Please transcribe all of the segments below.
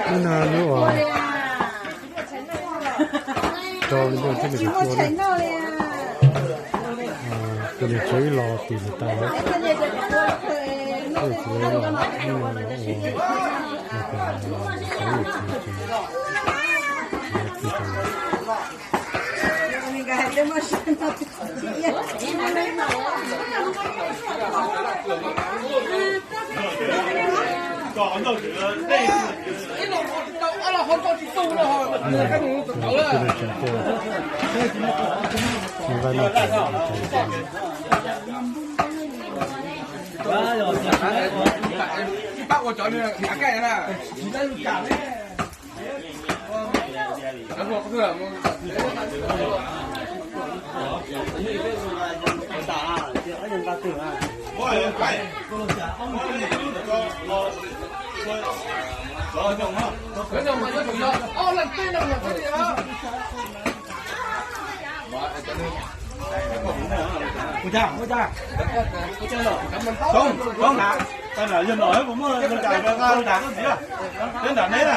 Hnub no lub uas rau li ntawd thiaj li ua tus niam tsev los tim lawv tas lawm. Tus niam tsev los hnub no los ua, ua tau tus niam tsev, tus niam tsev los tim lawv tas lawm. Ua cas, ua cas? Toob, toob, tag nrho yog no puas muaj li cas nqa nram koj ntxiv, nyob nram neb na.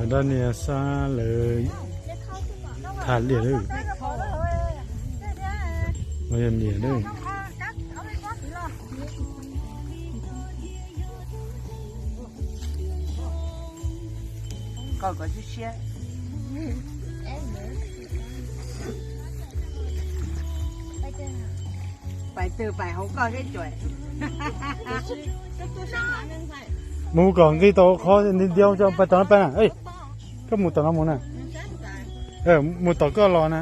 Dab niag Xab lawv tham liam lawm. Yog liam lawm. Pais twg pais hauv koj seb tsuas. Mus kom nqi tau qhov nti ntiav coj pais tom no pais na. Koj mus tom no mus na. Mus tom koj los na.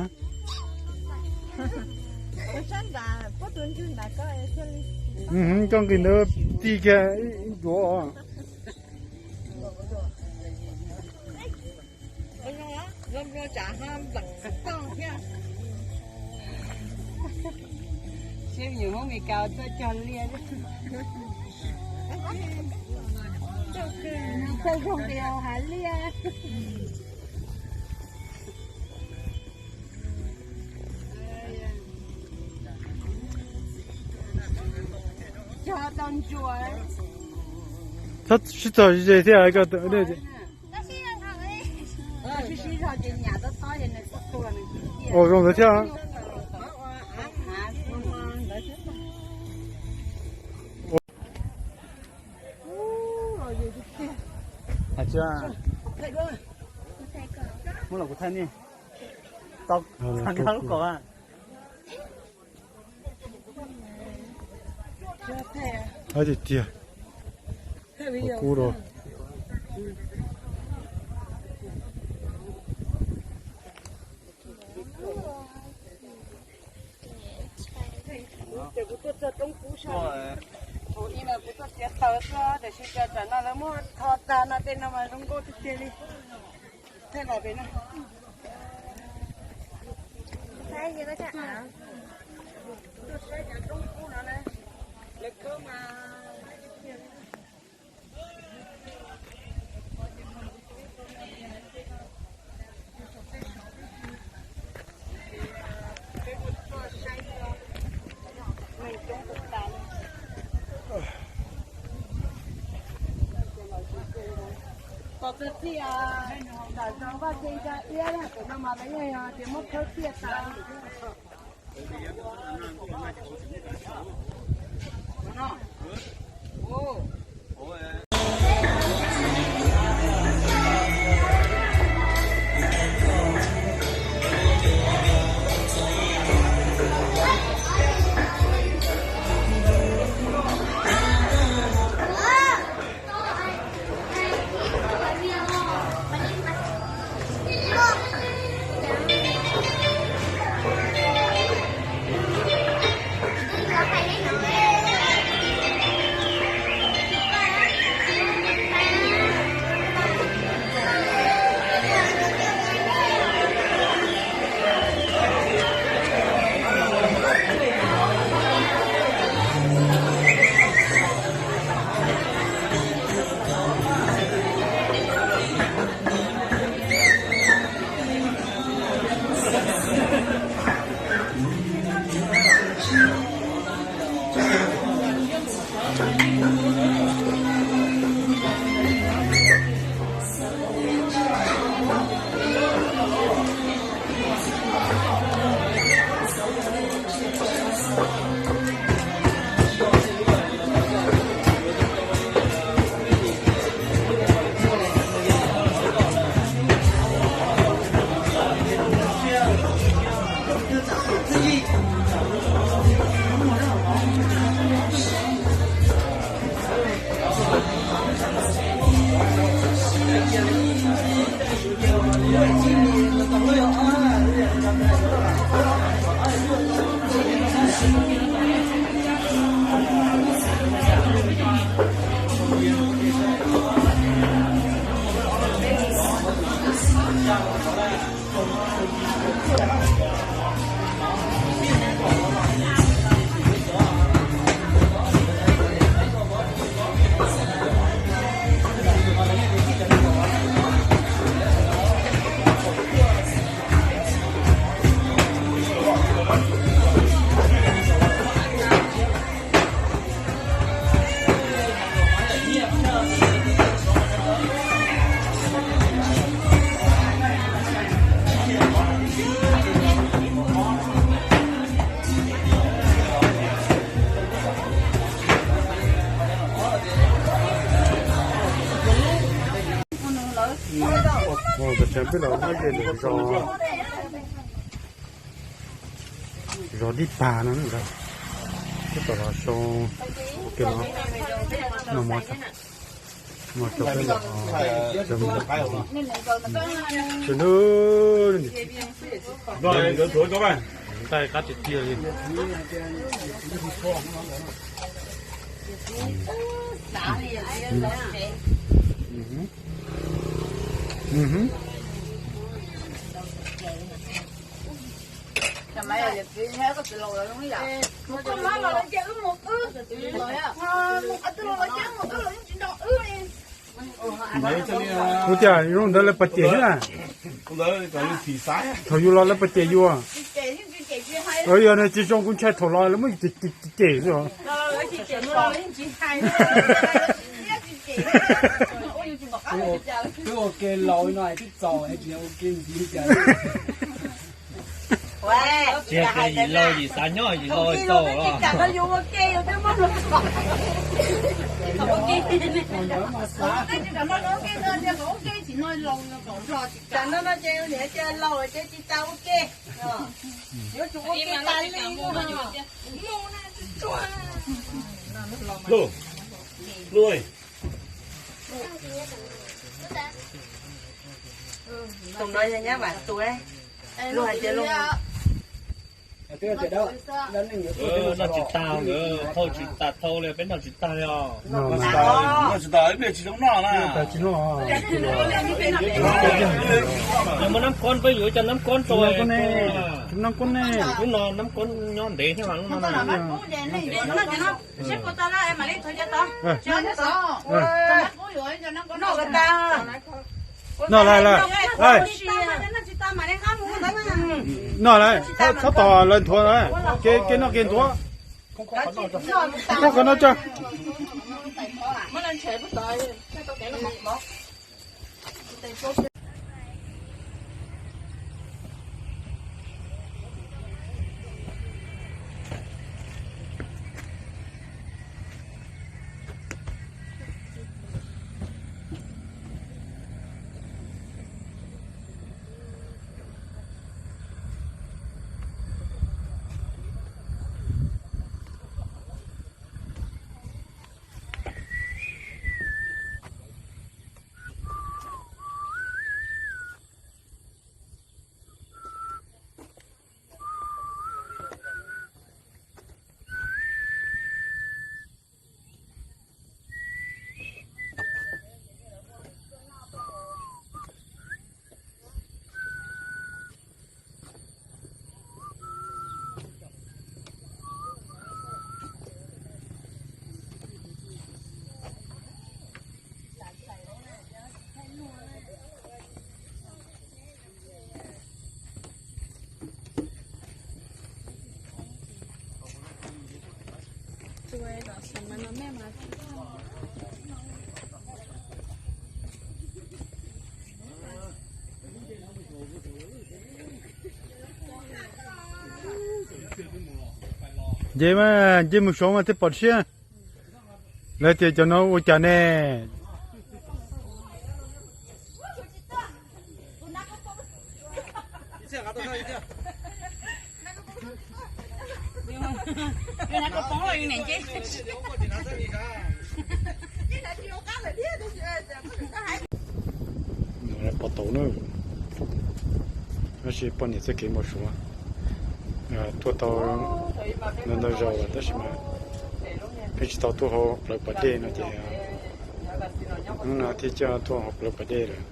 Koj nqis ntawd tij kiag ib ncuav os. Seb me nyuam Hmoob Meskas tuaj cog liaj. Txawj zoo li hav liaj. Cog tau ntsuas. Sib txog ze thiab. Ua zoo ntawd thiab. Hais tias muab los kuv thaij nej. Tau, tau lub kaum a. Hais tiag tiag, kub rau. Ces kuv tuaj txog roob kub sab, thaum ub mas kuv tuaj txiav taws xwb, tiam sis cas tam no lawv muab tho tag no, tej no mas zoo nkauj tiag tiag li. Thaij los pem no. Tuaj saib cov roob kub no na, lawv khawb mas. Tos txiaj, tam zog vaj tse ntsa iab, tam no mas lawv yeej yog tias muab khawb txiaj tas. Ua, peb los nyob ze lawm zos, zos Dib Pag no, peb tom los sau ua ke no, no mov, mov rau peb los, rau, rau, nqaij qab tiag tiag li. Kuv tias zoo ntawd lawv puas cem thiab na? Thaum yus los lawv puas cem yus? Yog tsis zoo kuv ntshai thaum los lawv muab cem xwb os. Twb ua ke laus no twb txaus es tsis yog ua ke ntxiv cas. Tsis hais tias yim laus yim xav nyob yim laus txaus los. Tam no no ces niam tias laus ces tsis tas ua ke. Yuav tsum ua ke tas li. Tus no yog nyab Vam Tuam, luag hais tias luag noj tsis tag, nkawd thauj tsis tas thau li, peb noj tsis tag li os. Noj tsis tas, ib pliag tsis zoo noj na. Yog muaj nab kob peb yuav cov nab kob rau. Nab kob ne, lub no nab kob nyob ntev thiab mas lub no. Noj lawm, noj lawm, txhob tos lawv nthuav, ke noj ke nthuav. Koj qhov no tso. Muab lawv ntshe puag tod. Nce mas, nce mus saud mas thiaj pom siab. Lawv tias cov no ua cas ne? Pom tau na, tab sis poj niam txoj kev npau suav. Tuaj tau ntau ntau zaus lawm tab sis mas peb tsis tau tuaj hauv plawv pas dej no ces hnub no thiaj coj tuaj hauv plawv pas dej lawm.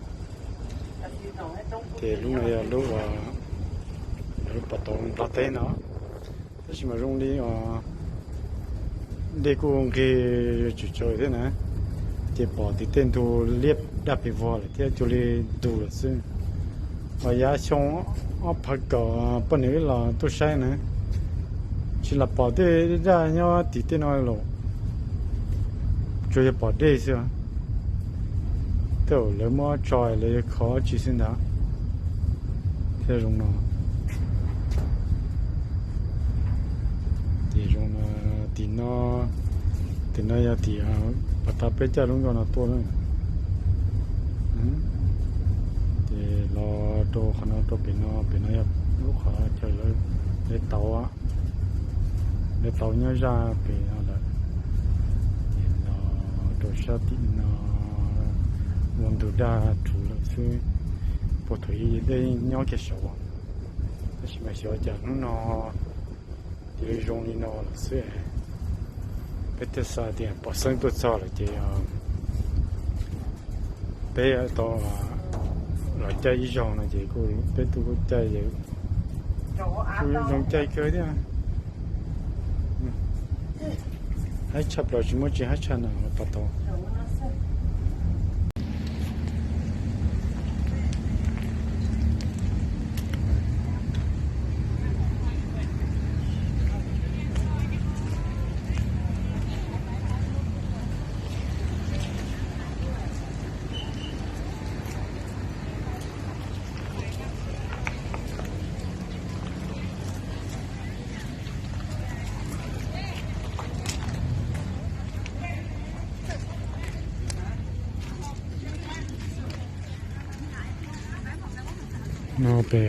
Ces lub no yog lub uas lub pom tau Nplog teb no, tab sis mas zoo li dej kuj nqig tsum tsaws thiab na, ces pom tim tej ntug liab daj pes vog lawm thiab cuag li ntug lawm xwb. Ho yav xyoo ob phav kaum poj niam wb los tuaj saib na, tsis lam pom tej daj nyob tim tej no los, tsuas yog pom dej xwb. Tej zaum lawv muab tso lawv yuav kho dab tsi xwb ntag. Thiaj zoo no. Ces zoo no, tim no, tim no yog tim pas tau peb caij lub nkoj no tuaj na. Ces los rau qhov no rau pem no, pem no yog lub qhov chaw lawv tau, lawv tau nyob zaj pem no lawm. Ces los rau sab tim no ua ntug daj rhuv lawm xwb. Puag thaum ub dej nyob kiag saud, tab sis mas xyov cas hnub no ces zoo li no lawm xwb. Peb thiaj xav tias pom xeeb tuaj txog lawm ces peb tau los caij ib zaug no ces kuj peb tuaj kuj caij, kuj zoo caij kawg thiab. Haib tshaj plaws tsis muaj tsis haib tshaj no pom tau. No pem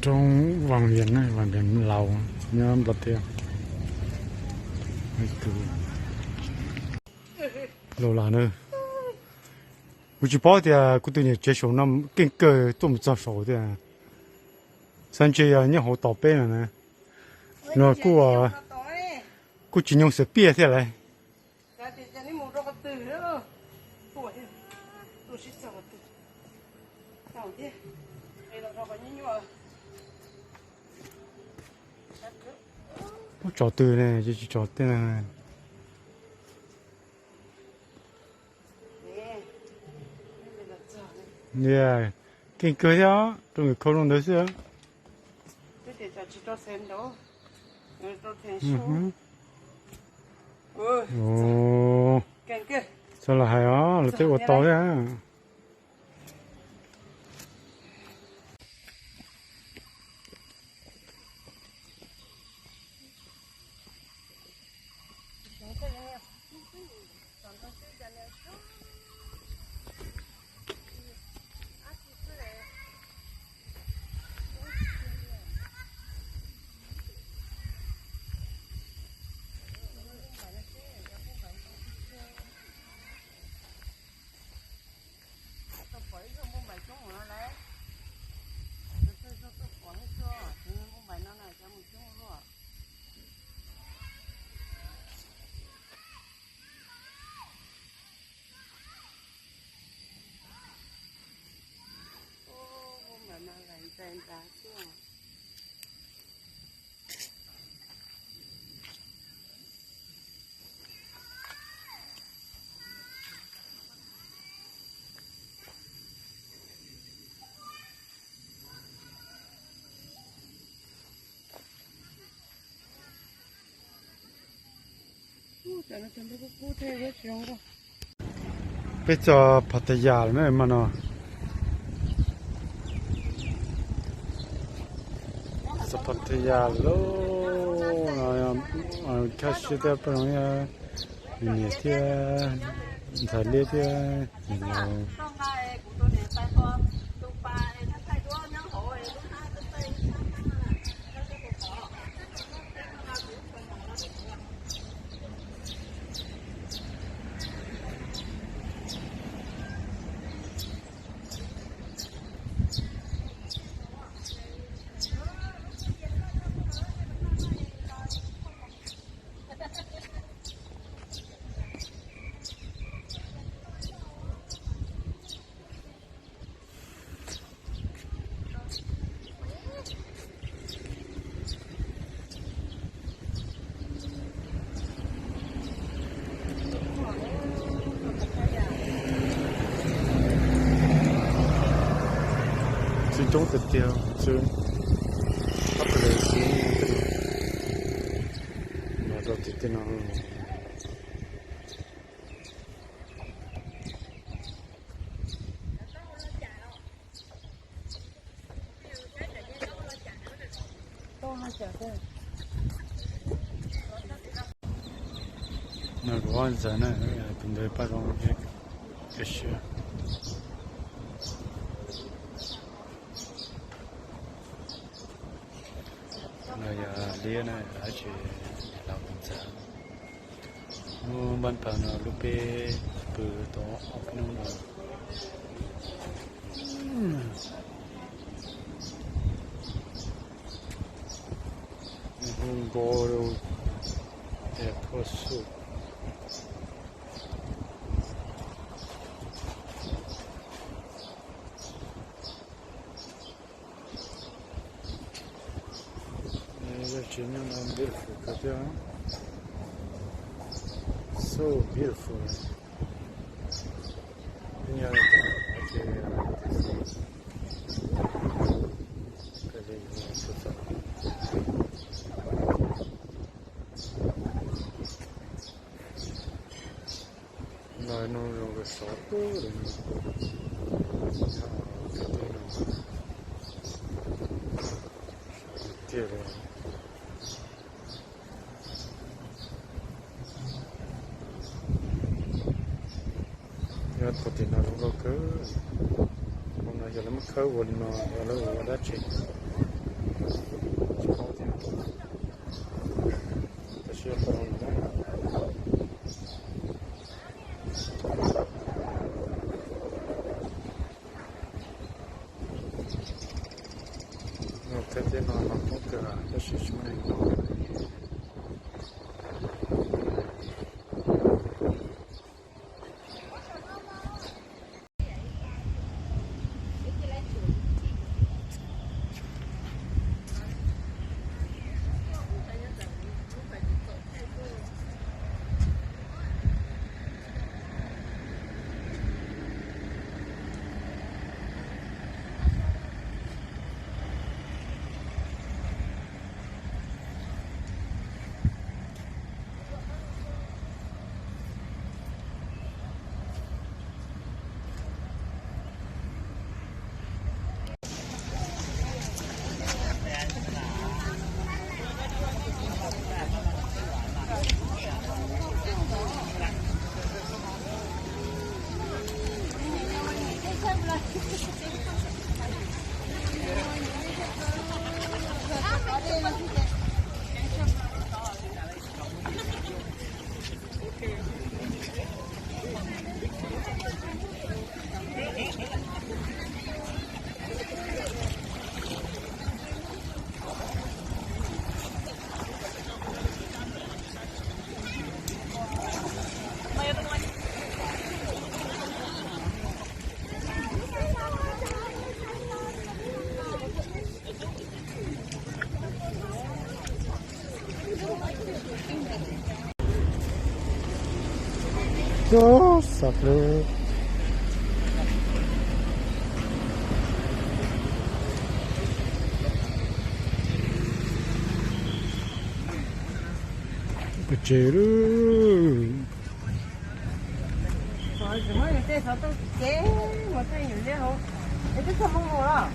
roob Vaj Vias na, Vaj Vias Laus nyob Nplog teb. Laus Las na, kuv tsis paub tias kuv tus niam tsev saum no keej kawg tuaj mus txog saud tiag. Xav ntshe yog nyob hauv tos peb no na. No kuj, kuj tsis nyoo xav piaj thiab lawm. Muab tso twg ne, tsis tso tej no. Keej kawg thiab, rau nkawd khau zoo ntawd xwb. Txhob los hais os, lawv twb ua tau thiab. Peb txog Pattaya lawm na mas no. Txog Pattaya lawm no, khab siab thiab peb zoo, niam thiab ntxhais liab thiab niam laus. Txwv coob tiag tiag, txwv ab pes lawm, txwv no rau tim tej no. No kuv ob ntxawg na, tus ntawd paj zoo thiab, kawg siab. No yog liab na, dab tsi, niam laus tus ntxawg. Lub npab pawg no lub peb pw tau ob peb hnub no. Hu npo rau es phua suj. Yog tsis nyob no beautiful kawg thiab. So beautiful. Nyob no ces no no zoo sov tub lawm no. Nyob no tiag li. Yog thaum tim no zoo nkauj kawg. Hauv no yog lawv muab khawb ua li no yog lawv ua dab tsi, tsis paub thiab. Tab sis yog tau zoo na. Thaj teb no no poob kawg tab sis tsis muaj neeg nyob. Ub, xav pleb. Pes tsawg lawm.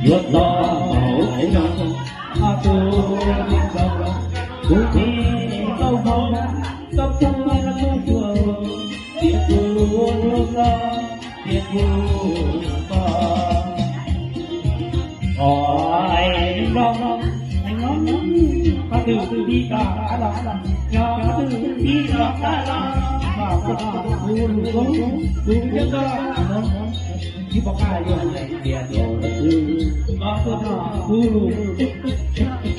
Yuav tau hauv no, a tus, kuv tiv tau hauv, tau tus, tau tus, tias kuv hlub koj, tias kuv hlub koj. Oj, no, no, qhov twg tib tog qab los, yog qhov twg tib tog qab los, mas kuv lus koob, kuv coj koj, tsis pom qab yuav hais tias tau leej twg, mas kuv lus,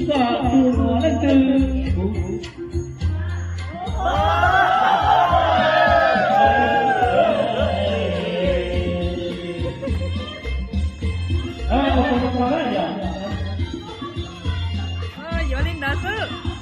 koj tus leej twg, kuv Yuav li ntawd xwb.